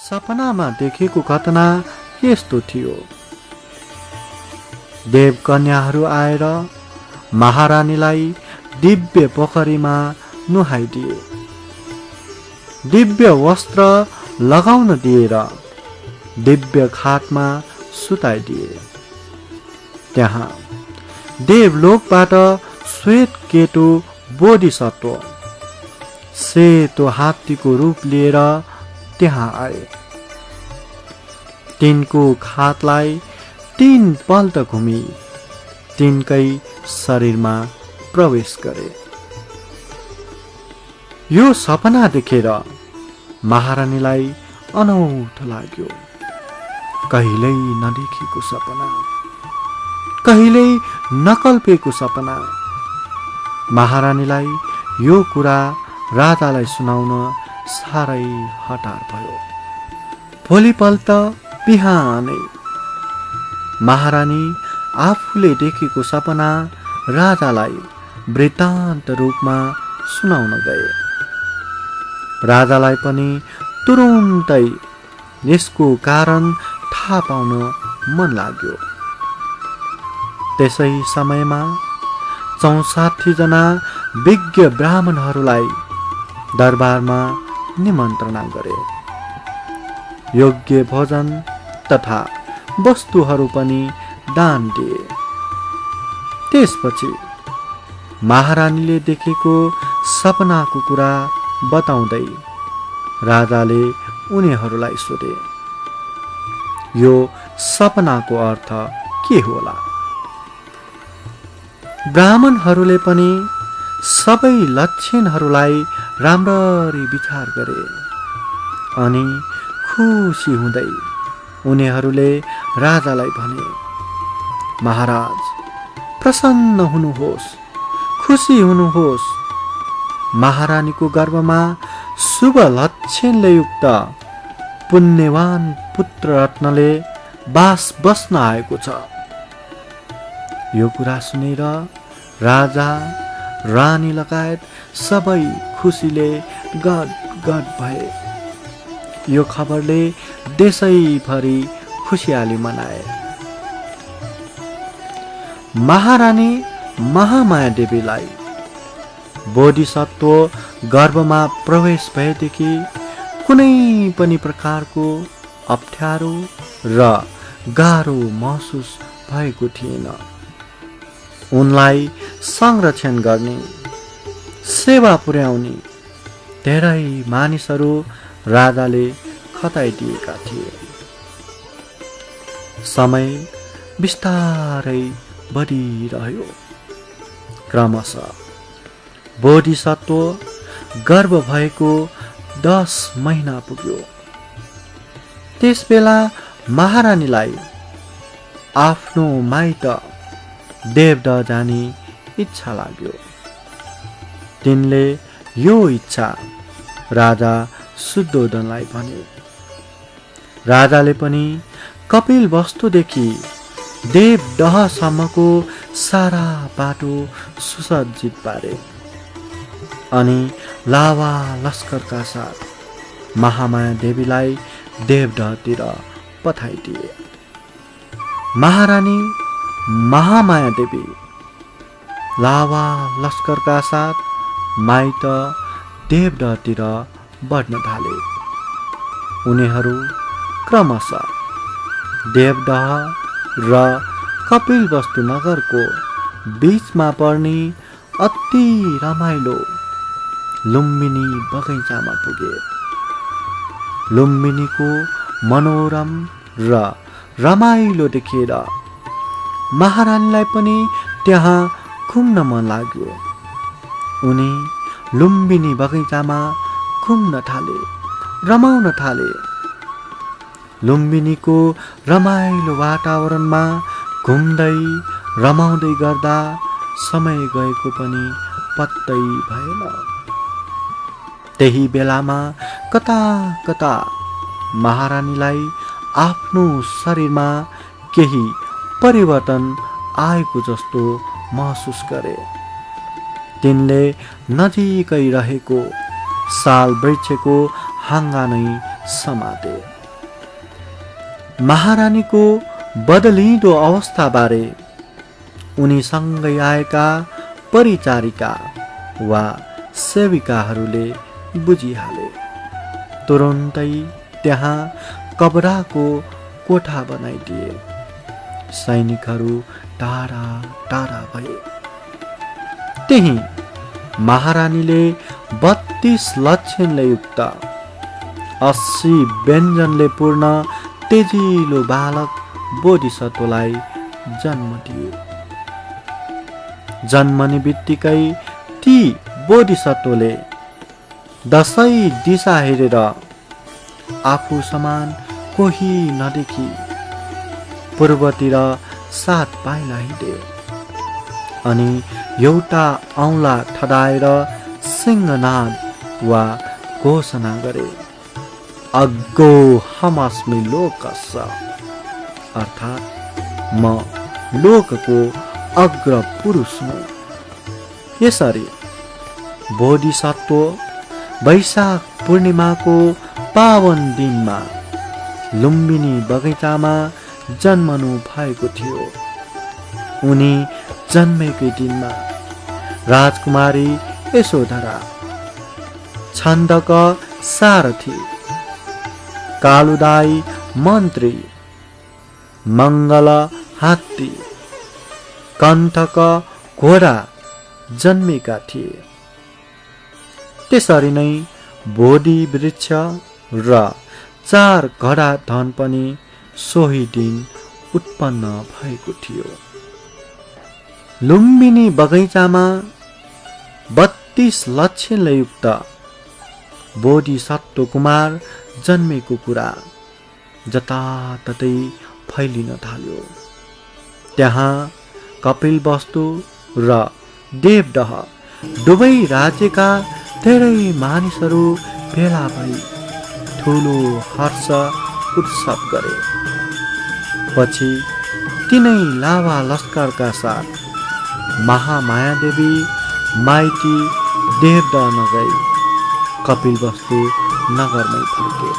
सपनामा देखेको घटना यस्तो थियो। देवकन्याहरू आएर महारानीलाई दिव्य पोखरीमा नुहाइदिए, दिव्य वस्त्र लगाउन दिएर दिव्य खाटमा सुताइदिए। त्यहाँ देवलोकबाट श्वेत केतु बोधिसत्व सेतो हात्तीको रूप लिएर त्यहाँ आए। तिनको खाटलाई 3 पल्ट घुमी तिनकै शरीरमा प्रवेश गरे। यो सपना देखेर महारानीलाई अनौठो लाग्यो। कहिल्यै नदेखेको सपना, कहिल्यै नकल्पेको सपना। महारानीलाई यो कुरा राजालाई सुनाउन साह्रै हतार भयो। भोलिपल्ट बिहानै महारानी आफूले देखेको सपना राजालाई वृत्तान्त रूपमा सुनाउन गए। राजालाई पनि तुरुन्तै यसको कारण थाहा पाउन मन लाग्यो। त्यसै समयमा 64 जना विज्ञ ब्राह्मणहरूलाई दरबारमा निमन्त्रणा गरे। योग्य भोजन तथा वस्तुहरू पनि दान दिए। त्यसपछि महारानीले देखेको सपनाको कुरा बताउँदै राजाले उनीहरूलाई सोधे, यो सपनाको अर्थ के होला? ब्राह्मणहरूले पनि सबै लक्षणहरूलाई राम्ररी विचार गरे अनि खुसी हुँदै उनीहरूले राजालाई भने, महाराज प्रसन्न हुनुहोस्, खुसी हुनुहोस्। महारानीको गर्भमा शुभ लक्षणले युक्त पुण्यवान पुत्र रत्नले बास बस्न आएको छ। यो कुरा सुनेर राजा रानी लगायत सबै खुसीले गदगद भए। यो खबरले देशैभरि खुसियाली मनाए। महारानी महामाया देवीलाई बोधिसत्व गर्भमा प्रवेश भएदेखि कुनै पनि प्रकारको अप्ठ्यारो र गाह्रो महसुस भएको थिएन। उनलाई संरक्षण गर्ने, सेवा पुर्याउने धेरै मानिसहरू राजाले खटाइदिएका थिए। समय बिस्तारै बढिरह्यो। क्रमशः बोधिसत्व गर्भ भएको 10 महिना पुग्यो। त्यसबेला महारानीलाई आफ्नो माइत देवदह जाने इच्छा लाग्यो। तिनले यो इच्छा राजा शुद्धोदनलाई भने। राजाले पनि कपिल वस्तुदेखि देवदहसम्मको सारा बाटो सुसज्जित पारे अनि लावा लस्करका साथ महामाया देवीलाई देवदहतिर पठाइदिए। महारानी महामाया देवी लावा लस्करका साथ माइत देवदहतिर बढ्न थाले। उनीहरू क्रमशः देवदह र कपिलवस्तु नगरको बीचमा पर्ने अति रमाइलो लुम्बिनी बगैँचामा पुगे। लुम्बिनीको मनोरम र रमाइलो देखेर महारानीलाई पनि त्यहाँ घुम्न मन लाग्यो। उनी लुम्बिनी बगैँचामा घुम्न थाले, रमाउन थाले। लुम्बिनीको रमाइलो वातावरणमा घुम्दै रमाउँदै गर्दा समय गएको पनि पत्तै भएन। त्यही बेलामा कता कता महारानीलाई आफ्नो शरीरमा केही परिवर्तन आएको जस्तो महसुस गरे। तिनले नजिकै रहेको साल वृक्षको हाँगा नै समाते। महारानीको बदलिँदो अवस्थाबारे उनीसँगै आएका परिचारिका वा सेविकाहरूले बुझिहाले। तुरुन्तै त्यहाँ कबराको कोठा बनाइदिए। सैनिकहरू टाढा टाढा भए। त्यही महारानीले 32 लक्षणले युक्त 80 व्यञ्जनले पूर्ण तेजिलो बालक बोधिसत्वलाई जन्म दिए। जन्मने बित्तिकै ती बोधिसत्वले दसै दिशा हेरेर आफू समान कोही नदेखी पूर्वतिर 7 पाइला हिँडे अनि एउटा औँला ठडाएर सिंहनाद वा घोषणा गरे, अग्गो हमस्मि लोकस्य, अर्थात् म लोकको अग्र पुरुष हुँ। यसरी बोधिसत्व वैशाख पूर्णिमाको पावन दिनमा लुम्बिनी बगैँचामा जन्मनु भएको थियो। उनी जन्मेकै दिनमा राजकुमारी यशोधरा, छन्दक सारथी, कालुदाई मन्त्री, मङ्गल हात्ती, कण्ठक घोडा जन्मेका थिए। त्यसरी नै बोधि वृक्ष र 4 घडा धन पनि सोही दिन उत्पन्न भएको थियो। लुम्बिनी बगैँचामा 32 लक्षणले युक्त बोधिसत्व कुमार जन्मेको कुरा जताततै फैलिन थाल्यो। त्यहाँ कपिलवस्तु र देवदह दुवै राज्यका धेरै मानिसहरू भेला भई ठुलो हर्ष उत्सव गरे। पछि तिनै लावा लस्करका साथ महामायादेवी माइती देवदह नगई कपिलवस्तु नगरमै फर्के।